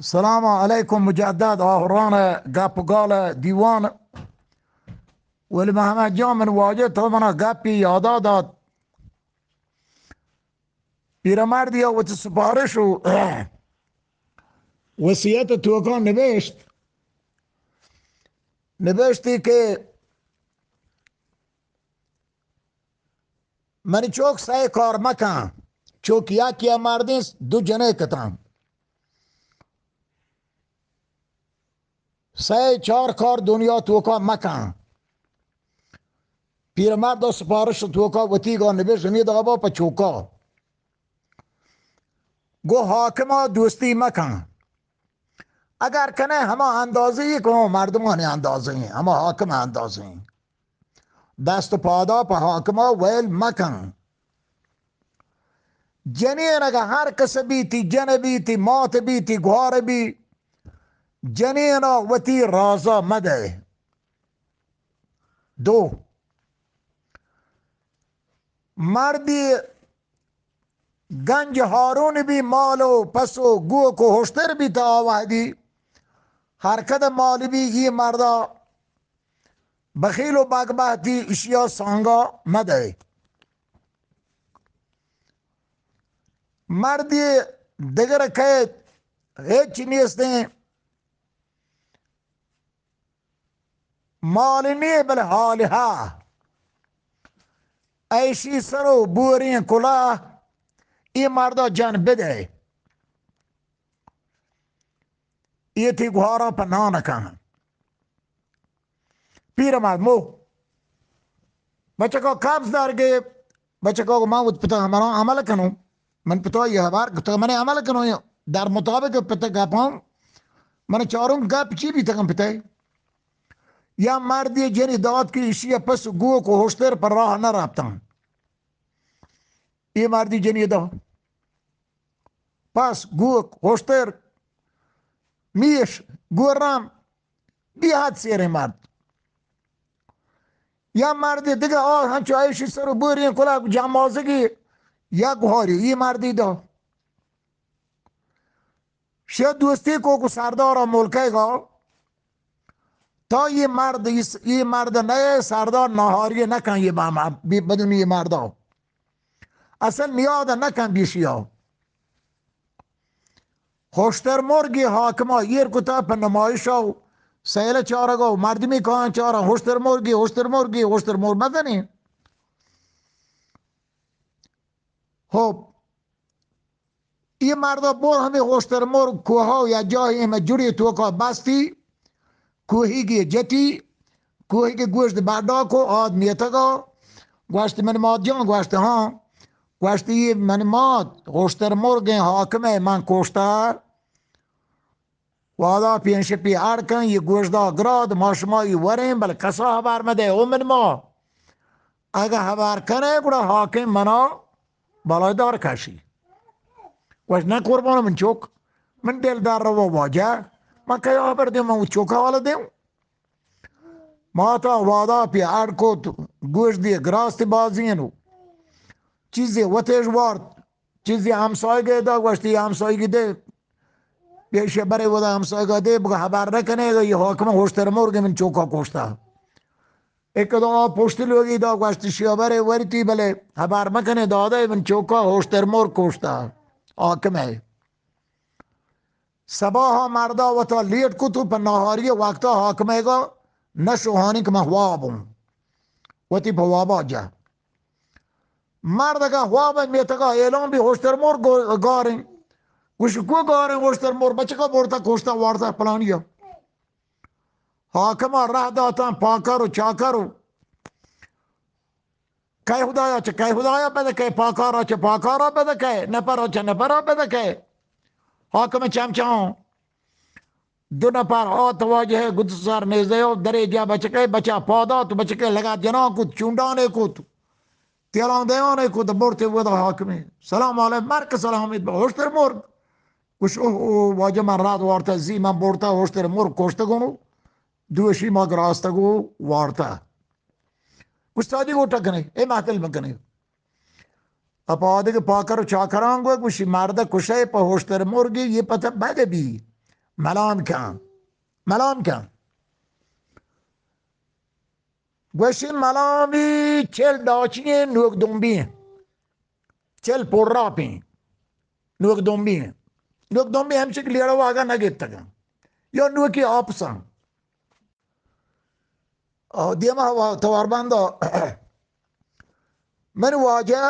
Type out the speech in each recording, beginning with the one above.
سلام علیکم مجدد، آہران گپ گال دیوان۔ ولی محمد جان، من واجہ تو منا گپی یادا دات۔ پیرمردی وتی سپارش و وصیت توکا نبشت، نبشتی کہ منی چوک سئے کار مکن، چوک یکی ء مردین دو جنک اتاں۔ سئے چار کار دنیا توکا مکن۔ پیرمرد ء سپارش توکا وتیگا نبشت، ہمے دابا پہ چوکا۔ گو حاکما دوستی مکن۔ اگر کنے ہما اندازہ ای کہ ہما مردمانی اندازہ ای، ہما حاکم اندازہ ای۔ دست و پادا پہ حاکما ویل مکن۔ جنین اگہ ہر کس بیتی، جن بیتی، مات بیتی، گوار بی، جنینا وتی رازا مدے۔ دو، مردی گنج ہارون بی، مال و پس و گوک و ہشتر بی، تا آ وہدی ہر کد مال بی، ای مردا بخیل و بگبہتی اشیا سانگا مدئے۔ مردی دگر کئیت ہچ نیستیں، مال نی بل حال ہا، ایشی سر و بوریں کلاہ، ای مردا جن بدئے۔ ای تی گوارا پہ نان کن۔ پیرمرد مو بچکا قبض در گیپت۔ بچکا گو من وت پتا ہمرا عمل کنوں۔ من پتا یہ ہبار کتا من عمل کنوں۔ در مطابق پتا گپاں من چاروں گپ چی بیتگاں پتا۔ یا مردی جنی داد کہ اشی پس گوک و ہشتر پر راہ نہ رفتاں۔ اے مردی جنی دا پس گوک، ہشتر، میش، گورم، بی حد سیریں مرد۔ یا مردی دگہ آ ہنچو ایشی سر و بوریں کلاہ جمازگی یا گواری، اے مردی دا۔ شہ دوستی کو کو سردار ملکے گا۔ تا یہ مرد، اس، یہ مرد نئے سردار نہاری نہ کن یہ بام، بی-، بدون یہ مردا۔ اصل نیاد نہ کن بیشیا۔ ہوشتر مرگی حاکما ایر کتا پہ نمائشا و سیل چارگا و مردمی کان چارا ہوشتر مرگی، ہوشتر مرگی، ہوشتر مر مزنی۔ ہو، اے مردا بر ہمے ہوشتر مرگ کوہا و یا جاہے ہمے جڑی توکا بستی، کوہیگی جتی، کوہیگی گوشت بڈا کو آد میتگا، گوشت من مات جان، گوشت ہاں، گوشت اے من مات، ہوشتر مرگیں حاکمے من کوشتا۔ وادا پینشپی اڑ کن، یہ گوشدا گراد، ما شما یہ وریں، بل کسا ہبر مدے، او من ما۔ اگہ ہبر کنے، گڑا حاکم منا بالای دار کشی۔ گوشت نہ قربان من چوک، من دل در رو واجہ، من کیا ہبر دیم، من چوکا حال دیم۔ ماتا وادا پی اڑ کت، گوشت دی گراست بازین و چیزی وتیش وارت۔ چیزی ہمسایگے دا، گوشتی ہمسایگی دے، پیش برے ودا ہمسایگا دے، بگا ہبر نہ کنے گا، یہ حاکم ہوشتر مرگ من چوکا کوشتا۔ ایک دا پشت لوگی دا، گوشتی شیا برے ورتی، بلے ہبر مکنے دادے من چوکا ہوشتر مرگ کوشتا۔ حاکم ہے۔ سباہا مردا وتا لیٹ کتو پہ ناہاری وقتا حاکمے گا نشوہانی کہ من خواب ہوں۔ وتی پہ وابا جا۔ مرد اگاں خواب ء میتگ ء اعلان بی ہوشتر مور گو-، گاریں۔ گوشی کو گاریں ہوشتر مور؟ بچکا برتا کشتا وارتا پلانی ء۔ حاکم ء راہ داتاں پاکر و چاکر و کئے خدایا چہ کئے خدایا بدکئے، پاکارا چہ پاکارا بدکئے، نپرا چہ نپرا بدکئے۔ حاکم چمچاں دو نفر آت واجہ گد سر نیزے و درے جا بچکے، بچا پادات، بچکے لگا جنان کت، چونڈانے کت، تیلان دیانے کت، برتے ودا حاکمے۔ سلام علیکم، مرک سلامت با، ہوشتر مرگ۔ گوش، اوہ، اوہ، واجہ من رات وارتا زی، من برتا ہوشتر مرگ کشتگونو، دوشی ما گراستگو وارتا۔ گوش، سادی گوٹا کنے، اے محتل بکنے۔ اپا آدگہ پاکر و چاکران گوشت، گوشی، مرد کشئے پہ ہوشتر مرگی، یہ پتہ بد بی۔ ملام کن، ملام کن. گوشی ملامی چل ڈاچی ایں، نوک دمبی ایں. چل پوراپیں، نوک دمبی ایں. نوک دمبی ہمچک لیڑہ واگا نہ گپتگاں. یا نوکی آپساں. آ، دیما وا-، توار بندا. من واجہ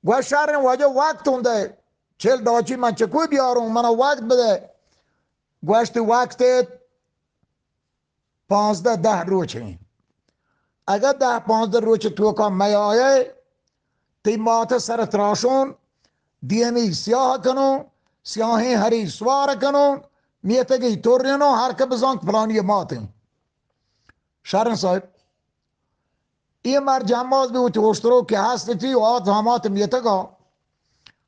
گوشت شریں واجہ وقت ہوں دے، چل ڈاچی من چکو بیاروں، منا وقت بدے. گوشت وقت پانزدہ دہ روچ ہیں. اگر دہ پانزدہ روچ توکا میائے، تی مات سر تراشون، دیمی سیاہ کنوں، سیاہیں ہری سوار کنوں، میتگی تورینوں، ہر کہ بزانک پلانی ماتیں. شریں صاحب، اے مرد جماز بی وتی اوشترو کہ ہست تی و آ زامات میتگا،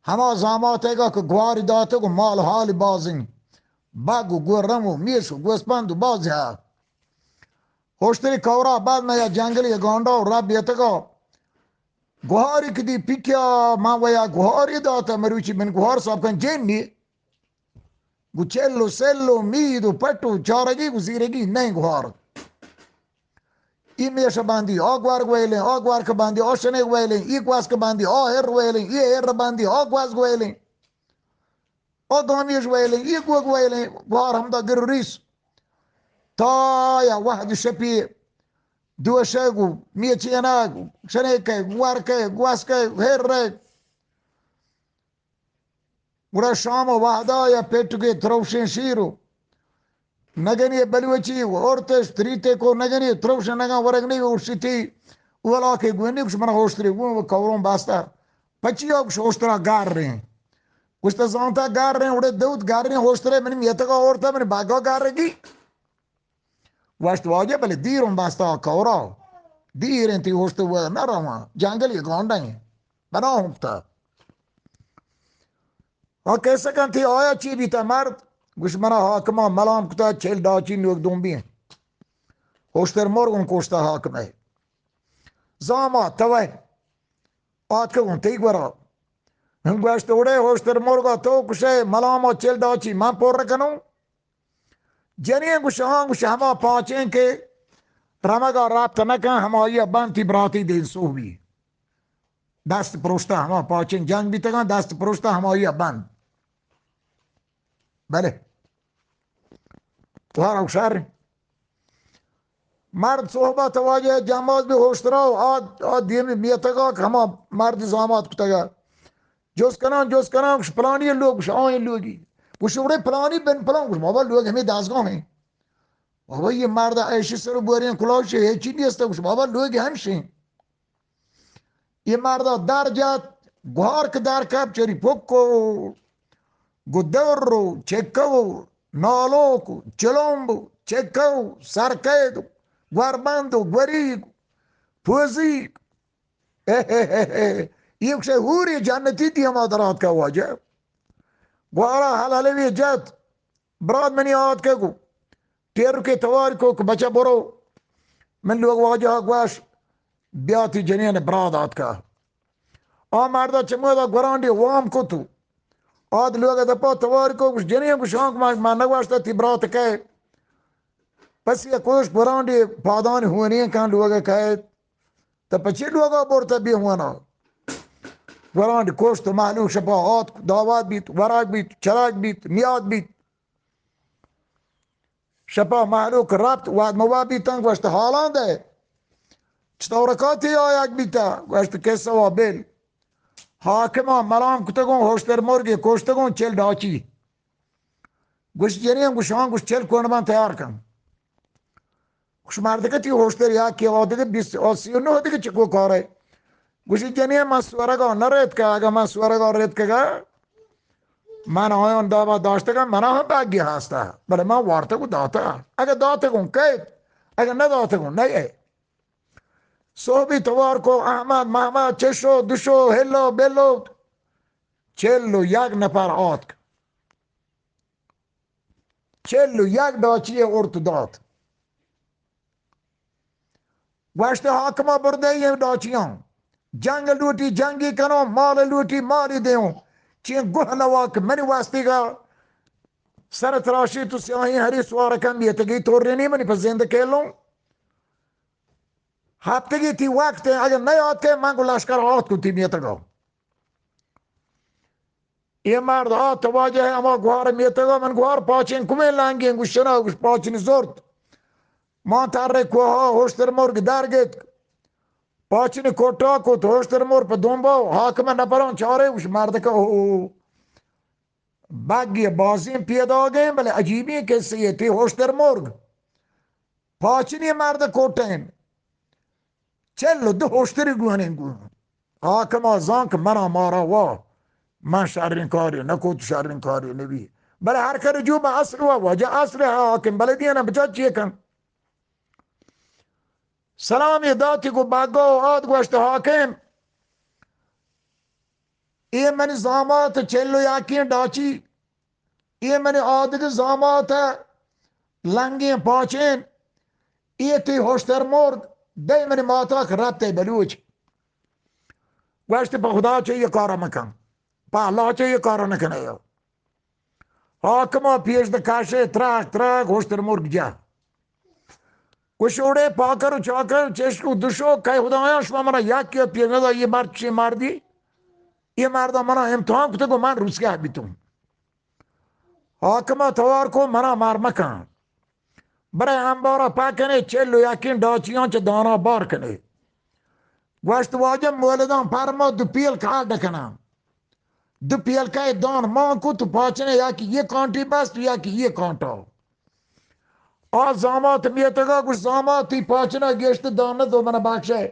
ہما زامات ایگا کہ گواری داتگ و مال حال بازیں، بگ و گرم و میش و گوسپند و بازی ہا. اوشتری کورا بعد میں یا جنگلی گانڈا و رب یتگا، گواری کدی پکیا، من و یا گواری داتا، مروچی من گوار صاحب کن جنی. گو چل و سل و مید و پٹ و چارگی گو زیرگی نئیں گوار. ای میش باندی، آ گوار گویلیں، آ گوار کہ باندی، آ شنے گویلیں، ای گواز کہ باندی، آ ہر گویلیں، ای ہر باندی، آ گواز گویلیں. آ گامیش ویلیں، ای گوگ ویلیں، گوار ہمدا گر و ریس. تا یا وہد شپی دوشگ و میچینگ و شنیکے، گوارکے، گواسکے، ہیرے. گڑا شام و وہدا یا پیٹکے تروشیں شیر و نگنی بلوچی و اورتش تریتے کو نگنی تروشیں نگاں ورگ نہیں ارشتی. ولا کے گوندی کچھ من ہوشتری گون و کوروں باستا. پچی آ گوش اوشترا گار ریں. گوشت زانتا گار ریں، اڑے دوت گار ریں، اوشترے منی میتگا اورتا منی باگا گار رگی. گوشت واجہ بلے دیر اوں باستا کورا. دیر انتی اوشت و نہ رواں، جنگلی گانڈا ہیں. بنا ہمتا. آ کیسے کنتی آیا چی بیتا مرد؟ گوش منا حاکما ملام کتا چل ڈاچی نوک دوم بی. اوشتر مرگوں کوشتا حاکمے. زاما توے آتکگوں تئی گورا. ہم گوشت، اوڑے ہوشتر مرگا تو کشے، ملاما چل ڈاچی من پر کنوں. جنین گوش، ہاں گوش، ہما پاچیں کہ رمگا رابطہ نہ کن، ہمائی بند تی براتی دین سوبی. دست پروشتا ہما پاچیں جنگ بیتگاں، دست پروشتا ہمائی بند. بلے. وارا شر. مرد صحبت واجہ جماز بی ہوشترا و آ، آ دیمی میتگا کہ ہما مرد زامات کتگا. جست کنان، جست کنان، گوش پلانی لوگ، گوش آئیں لوگی. گوش اڑے پلانی بن پلان، گوش بابا لوگ ہمیں دازگاہ ہیں. بابا یہ مرد ایشی سر بورین کلاش ہے، چی نیست، گوش بابا لوگ ہمشیں. اے مردا در جت، گوار کہ در کپ چری پکو، گو دور و چکو، نالوک و چلمب و چکو، سرکید و گوربند و گوریگ، پوزیگ. اے گوشے ہوری جنتی دیما درات کا واجہ. گوارا حلالوی جت، برات منی آتکگو. ٹیرکے توار کو کہ بچہ برو. من لوگ واجہ گوش، بیا تی جنین برات آتکا. آ مردا چمودا گورانڈی وام کتو. آد لوگ دپا توار کو گوش، جنین گوش آنک ما، ما نگوشتا تی برات کئے. پس یہ کوش گورانڈی پادان ہونی کن لوگ کئے. تا پچی لوگا برتا بی ہونا. گورانڈی کوشت و مہلوک شپا آتک، دعوات بیت، وراک بیت، چراک بیت، نیاد بیت. شپا مہلوک رپت، وہد موا بیتن، گوشت، حالان دے. چطورکا تی آیگ بیتا؟ گوشت، قصہ وا بل. حاکما ملام کتگوں، ہوشتر مرگی کشتگوں، چل ڈاچی. گوشت، جنین گوشان، گوشت، چل کنڈمان تیار کن. گوش مردکہ تی ہوشتر یا کہ آ دگہ بیست، آ سی و نہ دگہ چکو کارے. گوشی جنین من سورگا نہ ریتکہ، اگہ من سورگا ریتکگہ، من آیان دابا داشتگہ، منا ہم بگی ہستا، بلے من وارتگ و داتا. اگہ داتگوں کیت، اگہ نہ داتگوں نہ اے. صحبی توار کو احمد محمد چشو دشو ہلو بلو چل و یک نفر آتک. چل و یک ڈاچی ارت دات. گوشت، حاکما بردے یہ ڈاچیاں. جنگ لوٹی جنگی کنوں، مال لوٹی مالی دیوں. چین گوہ نوا کہ منی واستیگا سر تراشی تو سیاہیں ہری سوار کن بیتگی تو رینی منی پہ زند کیلوں۔ ہفتگی تی وقت اگر نیاد کہ من گو لشکر آت کو تی میتگا۔ اے مرد آت واجہ ہما گوار میتگا، من گوار پاچین کمیں لانگیں گوشنا گوش پاچین زورت۔ ما تر کوہا ہوشتر مرگ در گت۔ پاچین کوٹا کو ہوشتر مر پہ دومبا حاکم نپران چارے گوش مردکا ہو۔ بگی بازیں پیداگیں بلے عجیبیں قصے تی ہوشتر مرگ۔ پاچنی مرد کوٹین۔ چل و دو ہوشتری گوہنیں گوہن۔ حاکم آ زان کہ منا مارا وا۔ من شرین کاری نکوت، شرین کاری نبی۔ بلے ہر کر جو با اصل وا واجہ اصل حاکم بلے دینا بچا چیے کن۔ سلامی داتی گو بگا و آد گوشت حاکم، اے منی زامات چل و یکیں ڈاچی، اے منی آدگ زامات لنگیں پاچین، اے تی ہوشتر مرگ، دے منی ماتا کہ رت بلوچ۔ گوشت پہ خدا چہ یہ کارا مکن، پہ اللہ چہ یہ کارا نکنے۔ حاکما پیش دہ کشے تراک تراک ہوشتر مرگ جا۔ گوش اوڑے پاکر و چاکر چشک و دشو کئے خدایاں شما منا یکی پیش ندا، یہ مرد چی مردی؟ یہ مردا منا امتحان کتگ و من روسیہ بیتوں۔ حاکما توار کو منا مار مکن۔ برے انبارا پا کنے چل و یکین ڈاچیاں چہ دانا بار کنے۔ گوشت واجہ مولدان پرما دو پیل کھا ڈکناں۔ دو پیلکہ دان مان کو تو پاچنے یا کہ یہ کانٹی بست یا کہ یہ کانٹا۔ آ زامات میتگا گوش زامات تی پاچنا گیشت دان نہ دو من بخشے۔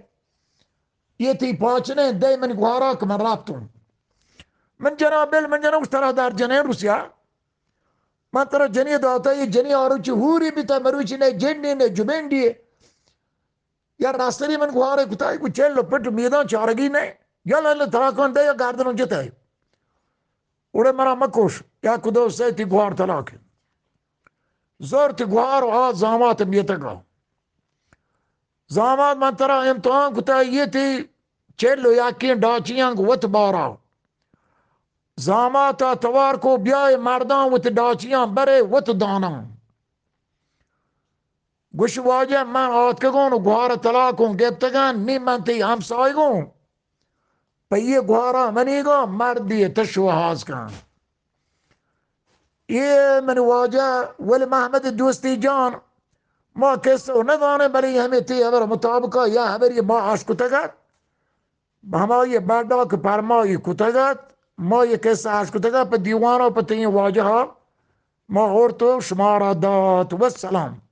یہ تی پاچنے دے من گوارا کہ من رابطوں۔ من جنا بل من جنا گوش ترا در جنے روسیا۔ من ترا جنی داتا یہ جنی آروچی ہوری بیتا مروچی نے جنڈی نے جبنڈی۔ یا راستری من گوارے کتای کو چل و پٹ میدان چارگی نے۔ یا لے تراکان دے یا گردنوں جتای۔ اوڑے مرا مکوش یا کدو سے تی گوار طلاق۔ زور تی گوار و آ زامات میتگا۔ زامات من ترا امتحان کتای یہ تی چل و یکین ڈاچیاں گو وت بارا۔ زاماتا توار کو بیائے مردان وت ڈاچیاں برے وت داناں۔ گوش واجہ من آتکگوں و گوار طلاقوں گپتگاں، نی من تی ہمسایگوں۔ پہ یہ گوارا منیگا مردی تش و حاز کن۔ یہ من واجہ ول محمد دوستی جان، ما قصہ و ندانے بلے ہمیں تی حبر مطابقا یا حبری ما آش کتگت۔ ہمائی بڈا کہ پرمائی کتگ ات، ما یہ قصہ اش کتگ ات پہ دیوان و پہ تئیں واجہ ء، ما ہورت و شمارا دات۔ والسلام۔